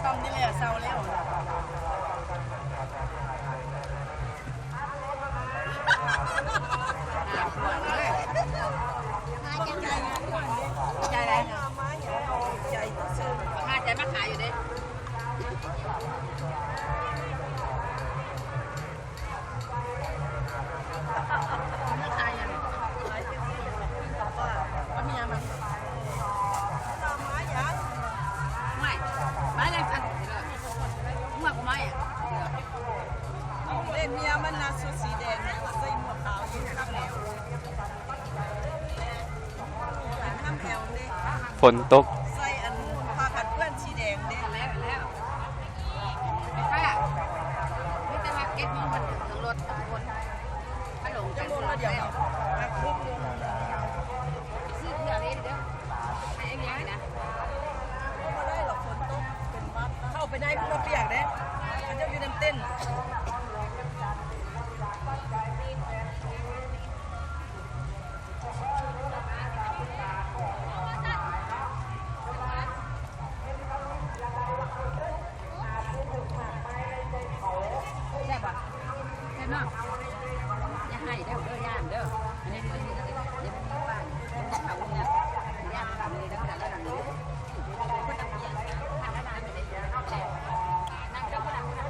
ຊ່ຳນີ້ແຫຼະ ເຊົາແລ້ວ. ໃຈໃດ? ໃຈມາຂາຍຢູ່ເດ້. ເລນເມຍມັນນະ ຊຸດສີແດງ ໃສ່ໝວກຂາວ ຍິງຄັກແລ້ວ. ຝົນຕົກ ໃສ່ອັນຜ້າກັນເປື້ອນສີແດງເດ້. ແລ້ວ ແລ້ວ ມີແຕ່ວ່າເກັບເງິນເທິງລົດທຸກຄົນ ມາລົງຈັກໂມງແລ້ວດຽວ ຊື້ເພື່ອເລນເດີ ໃຫ້ເອັງເລີຍນະ. ບໍ່ໄດ້ດອກ ຝົນຕົກເປັນຫວັດ. ເຂົ້າໄປໃນພຸ້ນລະປຽກເດ້ ເຂົາເຈົ້າຢູ່ນຳເຕັນ. ແຊບບໍ່? ແຊບເນາະ. ຢ່າໄຫ້ເດີ ເດີ ຢ້ານເດີ. ອັນນີ້ ເດີ ເດີ ເດີ ເຂົາເນຍ ຢ້ານເຂົາເລີຍເດີ ເດີ ເດີ.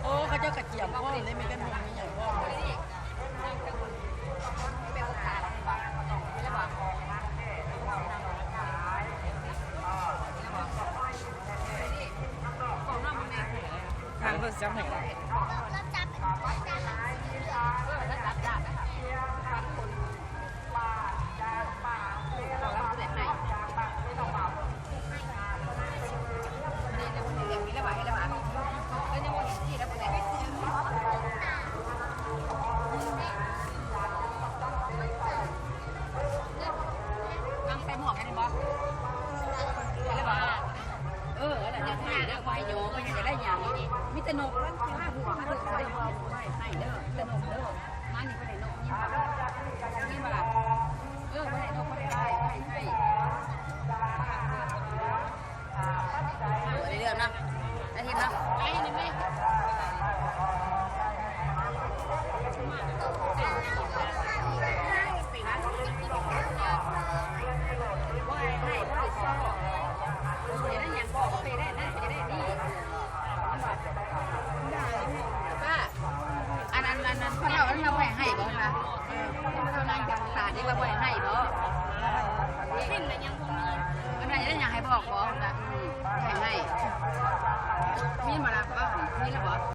ໂອ້ ເຂົາເຈົ້າກະກຽມພ້ອມເດ້ ມີແຕ່ໝູ່ມີຫຍັງພ້ອມ. ທາງເພິ່ນຈຳໃຫ້. ເອີ ແລ້ວຢາກໄຫ້ເດີ ບໍ່ໃຫ້ຢາກໄດ້ຫຍັງ ມີແຕ່ນົກ ໃຫ້ເດີ ແຕ່ນົກເດີ. ມານີ້ບໍ່ໄດ້ນົກ ຍິນບໍ່ ຍິນບໍ່ລະ? ເອີ ບໍ່ໄດ້ນົກ ບໍ່ໄດ້ໄດ້ ໄດ້ ໄດ້. ເອີ ໄດ້ເລື່ອງເນາະ ໄດ້ເຫັນເນາະ ໄດ້ເຫັນໄດ້. ບໍ່ໃຫ້ ບໍ່ໃຫ້ຊໍ້ ເຮັດຫຍັງບອກເພິ່ນໄດ້ ນັ້ນເພິ່ນຈະໄດ້ດີ. ປ້າ ອັນ ອັນ ອັນ ອັນ ພໍ່ເຖົ້ານັ້ນວ່າບໍ່ໃຫ້ໃຫ້ບໍ່ລະ? ເອີ ເຂົານາງຈັກສານນີ້ວ່າບໍ່ໃຫ້ໃຫ້ບໍ່? ເປັນລະຍັງບໍ່ມີ ເພິ່ນວ່າໄດ້ຫຍັງໃຫ້ບອກບໍ່ລະ? ອືມ ໃຫ້ໃຫ້ ມີບໍ່ລະ? ເວົ້າ ມີລະບໍ່?